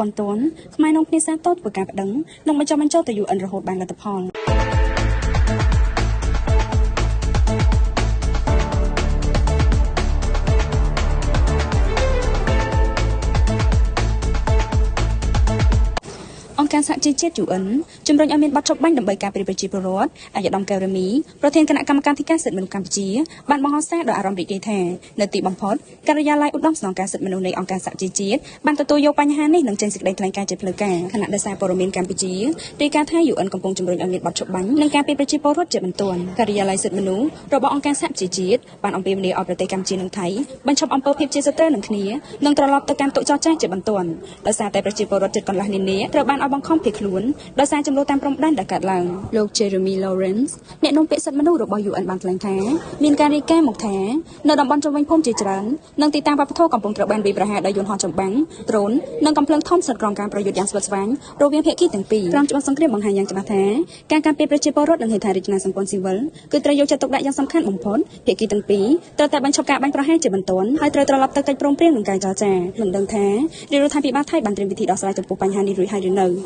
បន្ទាន់ខ្មែរនាំគ្នាសាទរធ្វើការប្តឹងនិងបញ្ចុះបញ្ចូលទៅ UN រហូតបានលទ្ធផល។ អង្គការសហជីវជាតិ UN ជំរុញឲ្យមានបទច្បាប់ដើម្បីការពារប្រជាពលរដ្ឋអាយដាមកែវរមីប្រធានគណៈកម្មការធិការសិទ្ធិមនុស្សកម្ពុជាបានបង្ហោះសារដោយអារម្មណ៍រីករាយថានៅទីបំផុតការិយាល័យឧត្តមស្នងការសិទ្ធិមនុស្សនៃអង្គការសហជីវជាតិបានទទួលយកបញ្ហានេះនិងចេញសេចក្តីថ្លែងការណ៍ជាផ្លូវការខណៈដែលសារព័ត៌មានកម្ពុជារាយការណ៍ថា UN កំពុងជំរុញឲ្យមានបទច្បាប់និងការពារប្រជាពលរដ្ឋជាបន្ទាន់ការិយាល័យសិទ្ធិមនុស្សរបស់អង្គការសហជីវជាតិបានអំពាវនាវឲ្យប្រទេសកម្ពុជានិងថៃបញ្ឈប់អំពើភាពជាសត្រូវនឹងគ្នានិងត្រឡប់ទៅកាន់តុចរចាជាបន្ទាន់ដោយសារតែប្រជាពលរដ្ឋជិតកន្លះលាននាក់ត្រូវបានឲ្យបង្ខំភៀសខ្លួនដោយសារចំនួនតាមព្រំដែនដែលកើតឡើង។ លោក Jeremy Lawrence អ្នកនាំពាក្យសិទ្ធិមនុស្សរបស់ UN បានថ្លែងថាមានការរាយការណ៍មកថានៅតំបន់ជុំវិញភូមិជាច្រើននិងទីតាំងវប្បធម៌កំពុងត្រូវបានវាយប្រហារដោយយន្តហោះចម្បាំងដ្រូននិងកំភ្លើងធំស្ថិតក្រោមការប្រយុទ្ធយ៉ាងស្វិតស្វាញរវាងភាគីទាំងពីរក្រមច្បាប់សង្គ្រាមបង្ហាញយ៉ាងច្បាស់ថាការការពារប្រជាពលរដ្ឋនិងហេដ្ឋារចនាសម្ព័ន្ធស៊ីវិលគឺត្រូវយកចិត្តទុកដាក់យ៉ាងសំខាន់បំផុតភាគីទាំងពីរត្រូវតែបញ្ឈប់ការបាញ់ប្រហារជាបន្ទាន់ហើយត្រូវត្រឡប់ទៅកិច្ចព្រមព្រៀងនឹងការចរចាមិនដឹងថារាជរដ្ឋាភិបាលថៃបានត្រៀមវិធីដោះស្រាយចំពោះបញ្ហានេះរួចហើយឬនៅ។